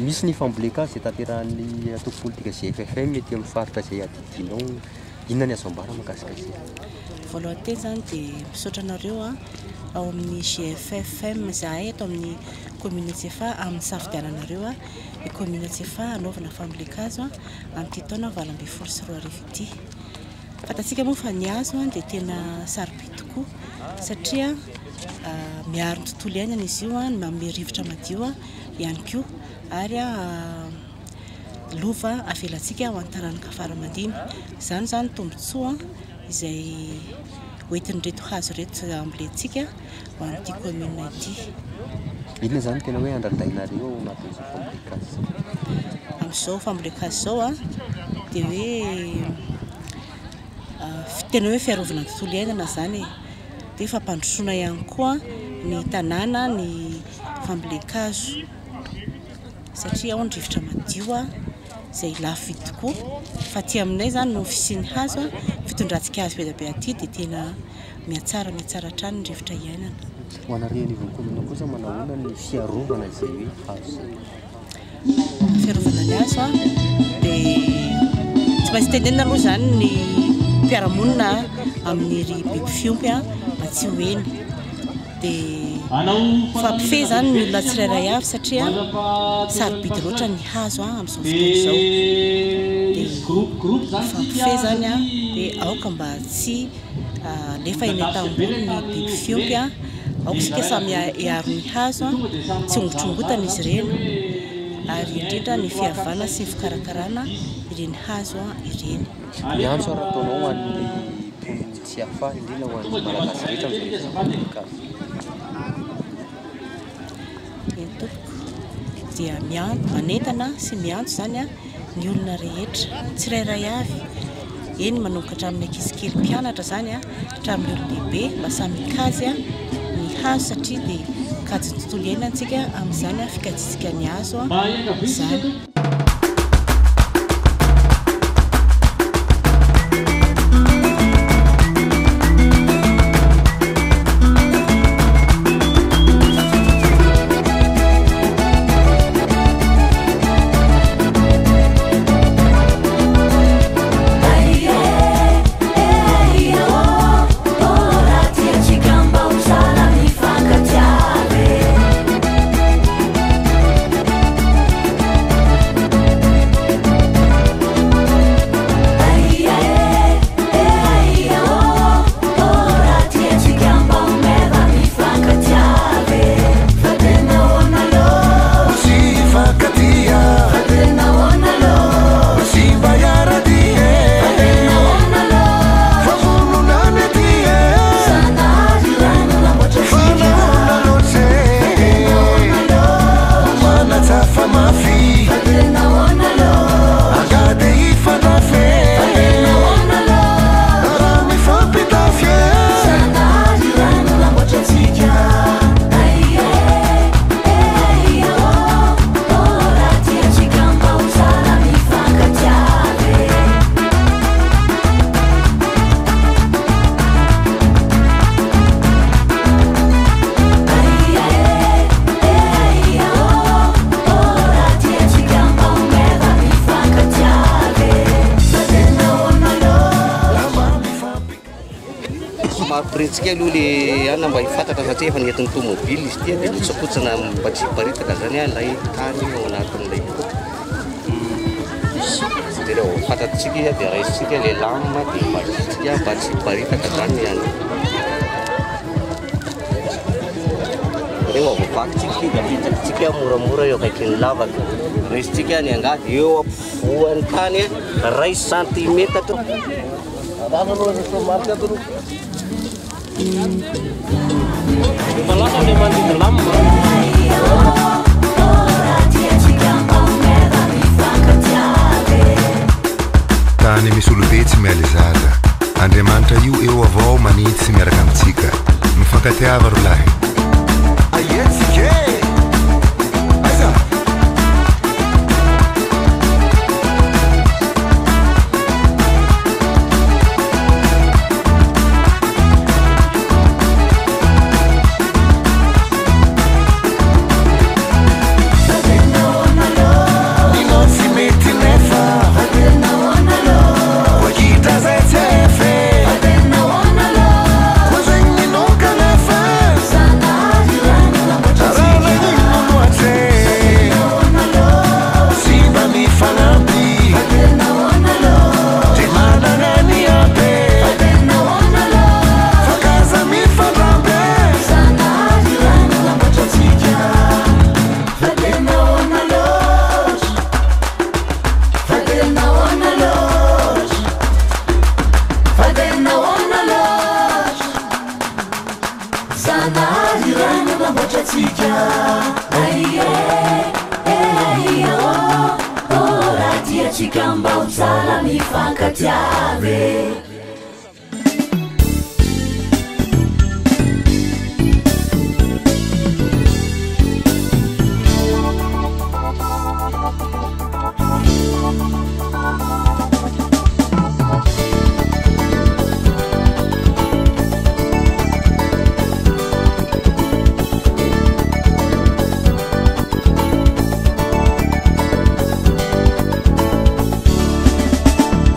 Misy ny fambolen-kazo izay tanterahan'ny antoko politika GFFM ety amin'ny faritra izay adidianao. Inona ny azo ambara mahakasika izay? Voalohany teny izany dia misaotra anareo ao amin'ny GFFM izahay eto amin'ny commune Tsiafahy amin'ny nisafidiananareo ny commune Tsiafahy hanaovana fambolen-kazo amin'ity taona 2018 ity. Fantatsika moa fa ny hazo dia tena sarobidy tokoa satria miaro ny tontolo iainana izy io, manome rivotra madio ihany koa ary lova avelantsika ho an'ny taranaka fara aman-dimby. Izany izany tombontsoa izay hoentin'ireto hazo ireto ambolentsika ho an'ity commune ity. Inona izany no tena hoe andrandrainareo ao anatin'izao fambolen-kazo izao? Amin'izao fambolen-kazo izao dia hoe tena hoe fiarovana ny tontolo iainana izany e. Dia fampandrosoana ihany koa ny tanàna ny fambolen-kazo satria ao ny rivotra madio izay lafo vidy tokoa. Fa aty aminay izany noho ny fisian'ny hazo, fitondrantsika hazo be dia be aty dia tena mihatsara mihatsara hatrany ny rivotra iainana. Ho anareo anivon'ny kaominina kosa manao ahoana ny fiarovana izay hoe hazo izay? Fiarovana ny hazo dia tsy maintsy tenenina aloha izany ny mpiara-monina amin'iry biby fiompy mba tsy ho eny. Dia mifampifehy izany ny olona tsirairay avy satria sarobidy loatra ny hazo amin'izao fotoana izao. Dia mifampifehy izany dia aoka mba tsy Alefa eny an-tamboho ny biby fiompy, aoka isika samy hiaro ny hazo, tsy hongotrongotana izy ireny, ary indrindra ny fiavana sy ny fikarakarana ireny hazo ireny. Ny antso ary ataonao ho an'ny mponin'i Tsiafahy, indrindra ho an'ny Malagasy rehetra amin'izao resaka fambolen-kazo izao? Eny tompoko, dia manentana sy miantso izany ny olona rehetra tsirairay avy, eny manomboka hatramin'ny ankizy kely mpianatra izany hatramin'ny olon-dehibe mba samy hikajy ny hazo satria dia mikajy ny tontolo iainana isika amin'izany fikajintsika ny hazo izany. Ampirintsika aloha le anona mba hifantatra satria efa nentin'ny tomobile izy ity dia mihotsakotsana mba tsy hiparitaka zany ilay tany ao anatin'ilay pot. Dia rehefa voafantatsika izy dia raisintsika ilay lame dia vakintsika mba tsy hiparitaka zany ny anona. Rehefa voavakintsika ity dia apetrakintsika moramora eo akaikin'ny lavaka. Raisintsika ny angady eo ampovoan'ny tany iray santimetatra. Tany misy olobe tsy mialy zaza. Andriamanitra io eo avao manitsy miaraka amintsika. Mifankatiava ro lahy. Aietsika e! Aiza?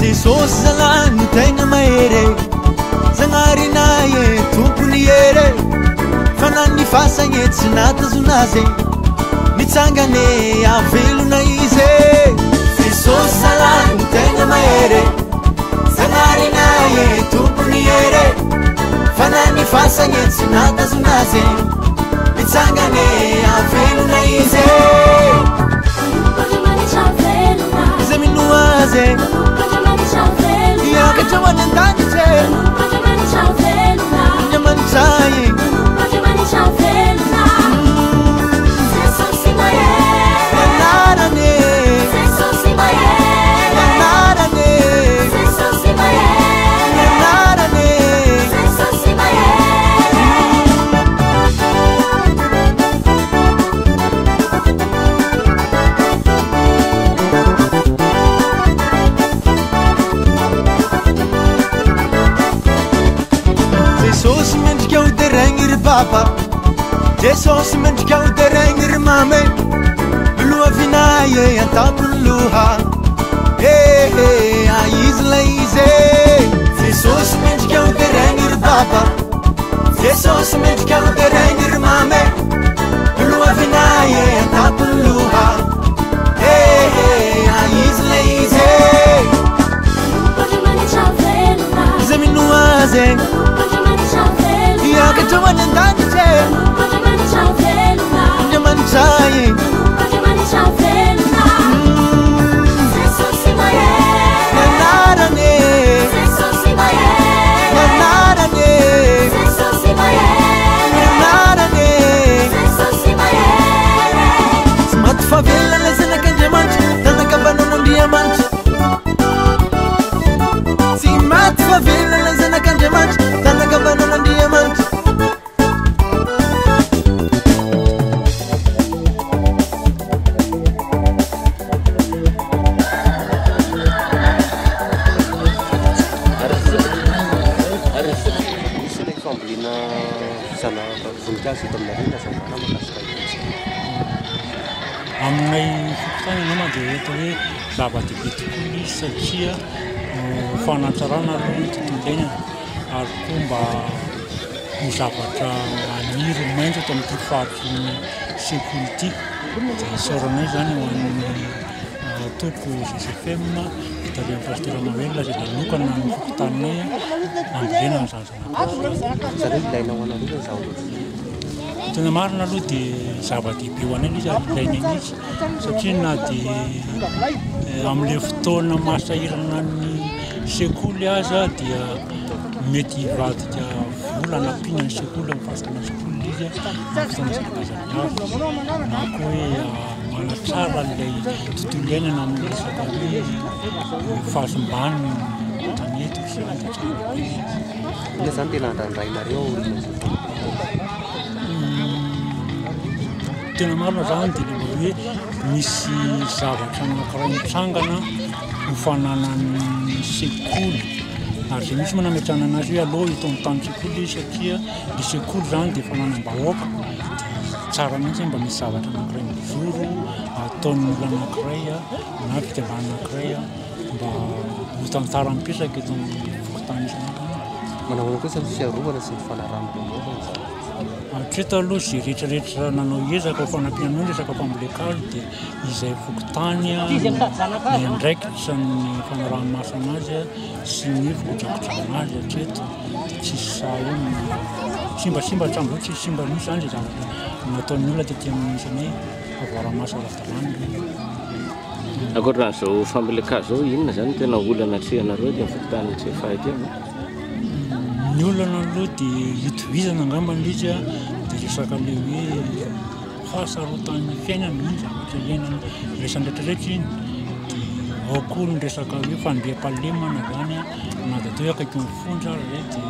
Jesosy zalahy no tegna mahery Zagnarinay e tompony hery Fa na ny fasagny tsy natazona azy Nitsangane avelona izy Jesosy zalahy no tegna mahery Zagnarinay e tompony hery Fa na ny fasagny tsy natazona azy Nitsangane avelona izy Izay minoa azy Hiakatra ho any an-danitra Andriamanitra e Anarany Anarany Anarany Jesosy mendrika ho deraigny ry baba Jesosy mendrika ho deraigny ry mamy Lohavinay e an-tampony loha Eh eh izy lay izy e Jesosy mendrika ho deraigny ry baba Jesosy mendrika ho deraigny ry mamy Lohavinay e an-tampony loha Eh eh izy lay izy e Izay minoa azy Hiakatra ho any an-danitra Andriamanitra e Anarany Anarany Anarany Tsy maty fa velona ilay zanak'Andriamanitra Zanak'ambanan'Andriamanitra Tsy maty fa velona ilay zanak'Andriamanitra Zanak'ambanan'Andriamanitra Misy ilay fambolena zanaka voninkazo eto aminareo na zava-manana mahakasika ity. Aminay fokontany angamba dia hita hoe zava-dehibe tokoa izy satria fanatsarana aloha ny tontolo iainana ary koa mba ho zavatra haniry ho maitso eto amin'ity faritry ny sekoly ity. Dia isaoranay izany ho an'ny antoko GCFM tarihan'ny Pasitera Manuel izay nanokana ny fokontaninay hambolena an'izany zana-kazo izany. Izany hoe ilaina ho anareo izany zavatra ohatran'izany? Ny tena marina aloha dia zava-dehibe ho anay ilay izy ary ilainay mihitsy satria na dia amin'ilay fotoana mahasahirana ny sekoly aza dia mety hivadika vola hanampiana ny sekoly amin'ny fahazoana sekoly ilay izy amin'ny fotoana izay ilazany azy na koa hoe manatsara an'ilay tontolo iainana amin'ny resaka hoe fahasimbany tanety ohatr'izany dia tsara be ilay izy. Inona izany tena andrandrainareo aorian'izao fampianarana izao? Tena marina izany dia ilay mba hoe misy zavatra anankiray mitsangana ho fananan'ny sekoly ary izay mihitsy moa nametrahana anazy hoe aleo eto amin'ny tany sekoly izy satria ny sekoly izany dia fananam-bahoaka dia tsara mihitsy mba misy zavatra anankiray mijoro ataon'ny olona anankiray na fikambanana anankiray mba ho tantara mipetraka eto amin'ny fokontany isan'andro. Manao ahoana kosa ny fiarovana sy ny fanarahan-baovao izany? Hatreto aloha izay rehetra rehetra nanao ezaka ho fanampiana an'io resaka fambolen-kazo dia izay fokontany no miandraikitra ny fanaraha-maso anazy sy ny fikojakojana azy hatreto dia tsisy sahy eo ny simbasimba hatramin'izao tsisy simba mihitsy izany izay zavatra nataon'ny olona tety amin'ny misy anay fa voara-maso ara-dalàna ireny. Ankoatra an'izao fambolen-kazo izao, inona izany no tena olana atrehanareo aty amin'ny fokontany Tsiafahy aty? Ny olana aloha dia itovizana angamba ilay izy dia resaka ilay hoe fahasarotan'ny fiainana iny zavatra iainana iraisany rehetra rehetra iny dia ao koa ny resaka hoe fandriampahalemana izany na dia atao hoe akaiky ny fonja ary izay dia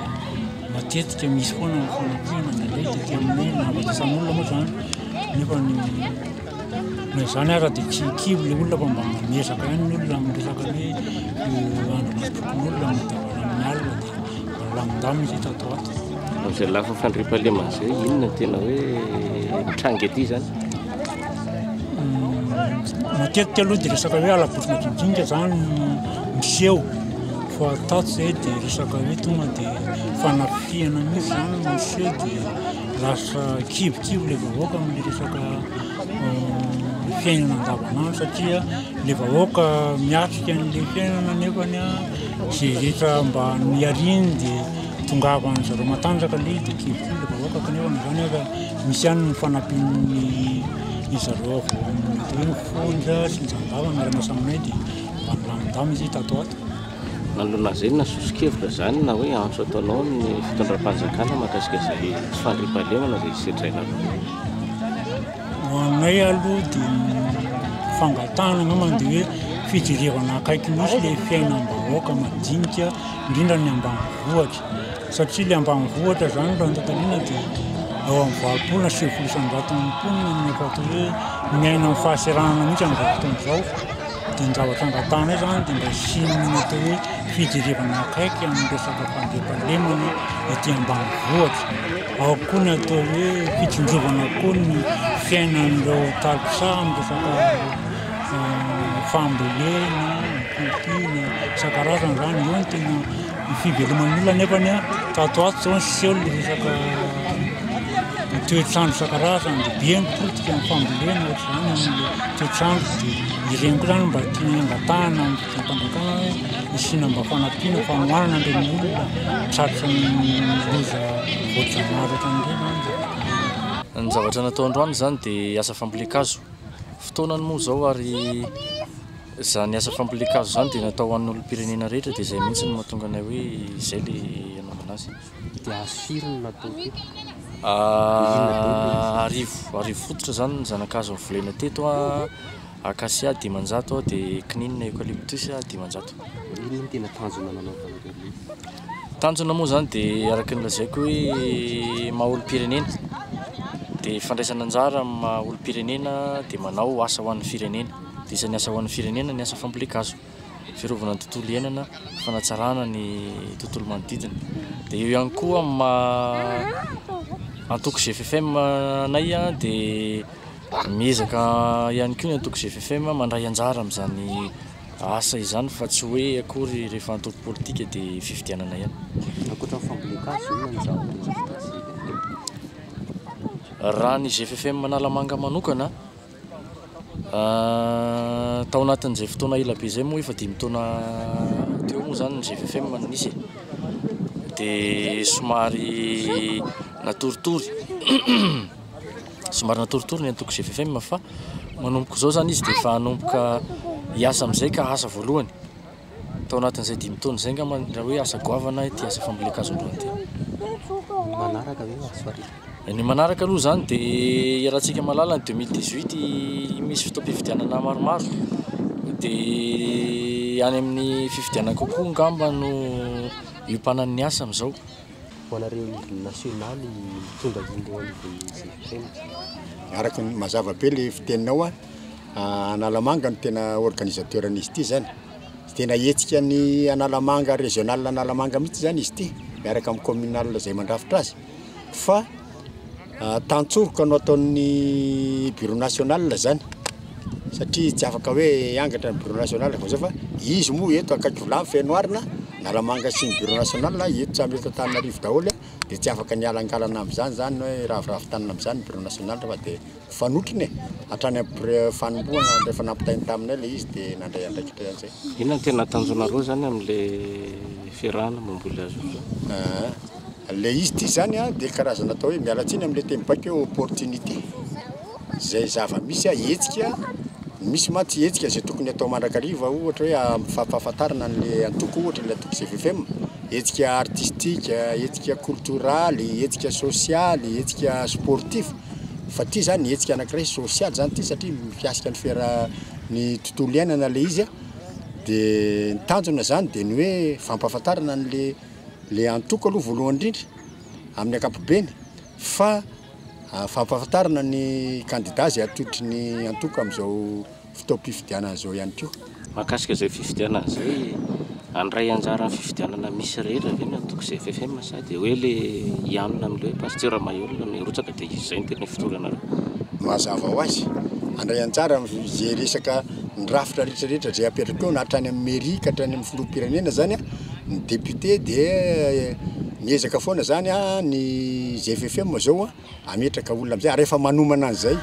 matetika misy foana ny fanafihana indraindray tety aminay na hahafatesan'olona moa izany nefa ny Na izany ara dia tsy kivy ilay olona fa mba miezaka ihany ny olona amin'ny resaka hoe andrimasom-pokonolona mitavana amin'ny alina dia mba milamindamina izy tato ho ato. Amin'izay lafiny fandriampahalemana izay, inona no tena hoe mitranga ety izany? Matetika aloha dia resaka hoe hala-botry majinijinika izany no miseho fa tato izay dia resaka hoe tonga dia fanafihana mihitsy izany no miseho dia lasa kivikivy ilay vahoaka amin'ilay resaka fiainana andavanandro satria ilay vahoaka miatrika an'ilay fiainana nefany izay rehetra mba niariny dia tongavan'ny zareo matanjaka ilay izy dia kivikivy ilay vahoaka kanefa na izany aza misy ihany ny fanampian'ny ny zareo avy ao amin'ny atao hoe ny fonja sy ny zandava miara-miasa aminay dia mba milamindamina izy tato ho ato. Manoloana an'izay, inona soso-kevitra izany na hoe antso ataonao amin'ny fitondram-panjakana mahakasika izay tsy fandriampahalemana izay sedrainareo? Ho anay aloha dia ny fangatahana angamba dia hoe fijerevana akaiky mihitsy ilay fiainam-bahoaka madinika, indrindra ny ambanivohitra. Satria ilay ambanivohitra izany raha ny tantaliana dia eo amin'ny 80 na 90 isan-jaton'ny mponina no efa atao hoe miaina amin'ny fahasahiranana mihitsy amin'izao fotoana izao. Dia ny zavatra angatahanay izany dia mba hisian'ny atao hoe fijerevana akaiky amin'ny resaka fandriampahalemana ety ambanivohitra. Ao koa ny atao hoe fitsinjovana koa ny fiainan'ireo tantsaha amin'ny resaka fambolena, fiompiana isan-karazany izany. Eo no tena fiveloman'ny olona nefa tato ho ato izao niseho ilay resaka toetr'andro isan-karazany dia be ny potika ny fambolena ohatr'izany amin'ilay toetr'andro dia ireny koa izany mba tiana angatahana amin'ny fitondram-panjakana hoe hisiana mba fanampiana fanohanana an'ireny olona tratran'ny loza voajanahary ohatran'ireny izany. Ny zavatra natao androany izany dia asa fambolen-kazo. Fotoanany moa izao ary Izany asa fambolen-kazo izany dia natao ho an'ny olom-pirenena rehetra dia izay mihitsy no mahatonga anay hoe izay ilay hanaovana azy. Dia hazo firy no natao teto? Arivo, arivo fototra izany ny zana-kazo novolena teto, acacia 500 dia kininina eucalyptus 500. Inona no tena tanjona nanaovanareo an'io? Tanjona moa izany dia araka ny lazaiko hoe maha olom-pirenena dia fandraisana anjara amin'ny maha olom-pirenena dia manao asa ho an'ny firenena. Dia isan'ny asa ho an'ny firenena ny asa fambolen-kazo, fiarovana ny tontolo iainana, fanatsarana ny tontolo manodidina. Dia eo ihany koa amin'ny maha antoko GFFM anay dia miezaka ihany koa ny antoko GFFM mandray anjara amin'izany asa izany fa tsy hoe akory rehefa antoko politika dia fifidianana ihany. Ankoatra ny fambolen-kazo, inona no zavatra vita sy. Raha ny GFFM Analamanga manokana, tao anatin'izay fotoana ela be izay moa, efa dimy taona teo moa izany ny GFFM no nisy e, dia somary natoritory, somary natoritory ny antoko GFFM fa manomboka izao izany izy dia efa hanomboka hiasa amin'izay ka asa voalohany. Tao anatin'izay dimy taona izay angamba raha hoe asa goavana ity asa fambolen-kazo androany ity. Ny manaraka ve azo faritana? Ny manaraka aloha izany dia iarahantsika mahalala ny 2018 misy fotoam-pifidianana maromaro dia any amin'ny fifidianana kokoa angamba no iompanan'ny asa amin'izao. Ho anareo ivon'ny nasionaly mitondra iny eo anivon'ny GFM. Araka ny mazava be le fiteninao a, Analamanga no tena organisateur an'izy ity zany, tena hetsika ny Analamanga régional Analamanga mihitsy zany izy ity miaraka amin'ny communal izay mandrafitra azy fa tantsoroka no ataon'ny bureau national zany satria tsy afaka hoe hiangatra ny bureau national vao zao fa izy moa eto akaiky vilany Fenoarina, Analamanga sy ny bureau national eto samy eto Antananarivo daholo dia tsy afaka nialangalana amin'izany zany hoe raviravy tanana amin'izany ny bureau national fa dia Fanotriny e! Hatrany am fanombohana rehefa nampitainy taminay ilay izy dia nandray andraikitra ihany zay. Inona no tena tanjonareo zany amin'ilay fiarahana mamboly hazo io? Aa, ilay izy ity zany an dia karazana atao hoe, miala tsiny amin'ilay teny baiko hoe opportunité, izay zava-misy an, hetsika, misy mantsy hetsika izay tokony atao mandrakariva ohatra hoe amin'ny fampahafantarana an'ilay antoko ohatra ilay antoko GVFM, hetsika artistique, hetsika koltoraly, hetsika sosialy, hetsika sportif. Fa ity zany hetsika anankiray sosialy zany ity satria mikasika ny fiara- ny tontolo iainana le izy a, de ny tanjona zany de ny hoe fampahafantarana an'le le antoko aloha voalohany indrindra amin'ny ankapobeny fa fampahafantarana ny kandida zay atolotry ny antoko amin'izao fotoam-pifidianana izao ihany koa. Mahakasika izay fifidianana izay, handray anjara amin'ny fifidianana misy rehetra ve ny antoko GFFM sa dia hoe le hianona amin'ilay hoe Pasteur Mailhol no hirotsaka dia izay no tena ifotoranareo? Mazava ho azy, handray anjara amin'izay resaka ny rafitra rehetra rehetra izay apetraka eo na hatrany amin'ny mairie ka hatrany amin'ny filoham-pirenena izany ny député dia miezaka foana izany ny GFFM izao. Hametraka olona amizay ary efa manomana an'izay.